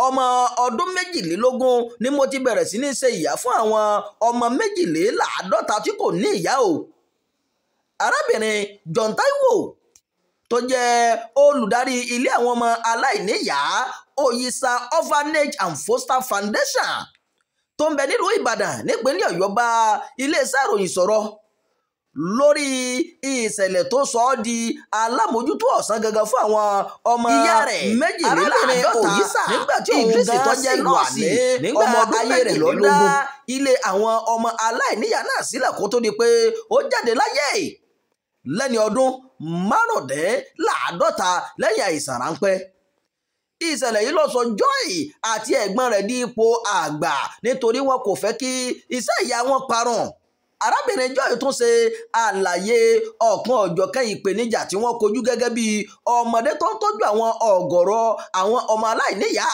Ọmọ ọdún 22 ni mo ti bẹ̀rẹ̀ sí ní ṣe ìyá fún àwọn ọmọ 52 tí kò ní ìyá o. Arábìnrin John Taiwo tó jẹ́ olùdarí ilé àwọn ọmọ aláìníyàá Oyisa Orphanage and Foster Foundation tó ń bẹ nílùú Ìbàdàn nípínlẹ̀ Ọ̀yọ́ bá iléeṣẹ́ ìròyìn sọ̀rọ̀ lórí ìṣẹ̀lẹ̀ tó sọ ọ́ di alámòjútó ọ̀sán gangan fún àwọn ọmọ ìyá rẹ̀ 52 Oyisa nígbà tí òun gan sì wà ní ọmọ ọdún ayé rẹ̀ ló dá ilé àwọn ọmọ aláìníyàá náà sílẹ̀ kó tó di pé ó jáde láyé lẹ́ni ọdún 55 lẹ́yìn àìsàn ráńpẹ́. Ìṣẹ̀lẹ̀ yìí ló sọ Joy àti ẹ̀gbọ́n rẹ̀ di ipò àgbà nítorí wọn kò fẹ́ kí iṣẹ́ ìyá wọn parun. Arábìnrin Joy tún ṣe àlàyé ọ̀kan ọ̀jọ̀kan ìpèníjà tí wọ́n kojú gẹ́gẹ́ bí ọmọdé tó ń tọ́jú àwọn ọ̀gọ̀rọ̀ àwọn ọmọ aláìníyàá.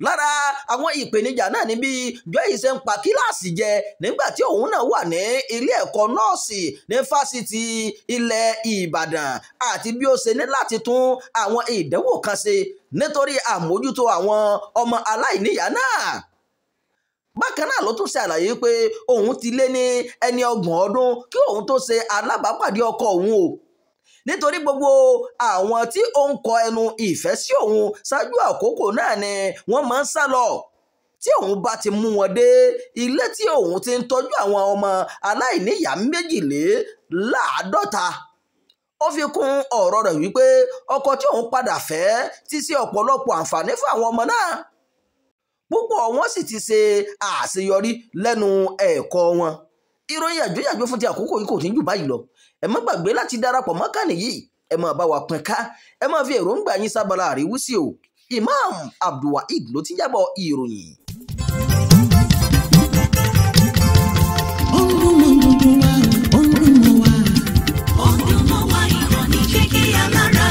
Lára àwọn ìpèníjà náà ni bí Joy ṣe ń pa kíláàsì jẹ nígbà tí òun náà wà ní ilé ẹ̀kọ́ nọ́ọ̀sì ní fásitì ilẹ̀ Ìbàdàn àti bí ó ṣe ní láti tún àwọn ìdánwò kan ṣe nítorí àmójútó àwọn ọmọ aláìníyàá náà. Bákan náà ló tún ṣe àlàyé pé òun ti lé ní ẹni 30 ọdún kí òun tó ṣe alábàápàdé ọkọ òun o, nítorí gbogbo àwọn tí ó ń kọ ẹnu ìfẹ́ sí òun ṣáájú àkókò náà ni wọ́n máa ń sá lọ tí òun bá ti mú wọn dé ilé tí òun ti ń tọ́jú àwọn ọmọ aláìníyàá 52. Ó fi kún ọ̀rọ̀ rẹ̀ wípé ọkọ tí òun padà fẹ́ ti ṣe ọ̀pọ̀lọpọ̀ àǹfààní fún àwọn ọmọ náà, púpọ̀ wọn sì ti ṣe àṣeyọrí lẹ́nu ẹ̀kọ́ wọn. Ìròyìn àjọyàjọ fún ti àkókò yìí kò ní jù báyìí lọ. Ẹ má gbàgbé láti darapọ̀ mọ́ kànnì yìí, ẹ máa bá wa pín ká, ẹ máa fi èròǹgbà yín sábàlá àríwísí o. Imam Abdulwaheed ló ti ń jábọ̀ ìròyìn. Ó ń dún mọ́ gbogbo wa, ó ń dún mọ́ wa. Ó ń dún mọ́ wa, ìkànnì Jígí Alára.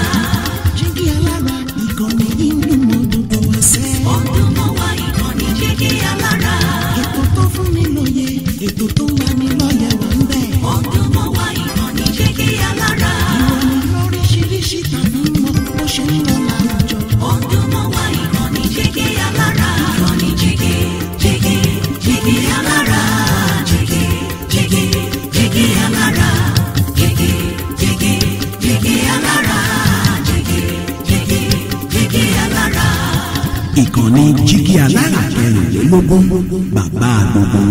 Jígí Alára, ìkànnì yìí ń dún mọ́ gbogbo wa sẹ́. Ó ń dún mọ́ wa, ìkànnì Jígí Alára. Ètò tó fún ni lóye, ètò tó ń lani lọ́yẹ̀ wà ń bẹ̀. Ó ń dún mọ́ wa, ìkànnì Jígí Alára. Ìròyìn lóríṣiríṣi tàbí mọ́ bó ṣe ń lọ láwùjọ. Ó ń dún mọ́ wa, ìkànnì Jígí Alára. Ìkànnì Jígí, Jígí, Jígí Alára. Jígí, Jígí, Jígí Alára. Jígí, Jígí, Jígí Alára. Jígí, Jígí, Jígí Alára. Ìkànnì Jígí Alára 24 bàbá gbogbo.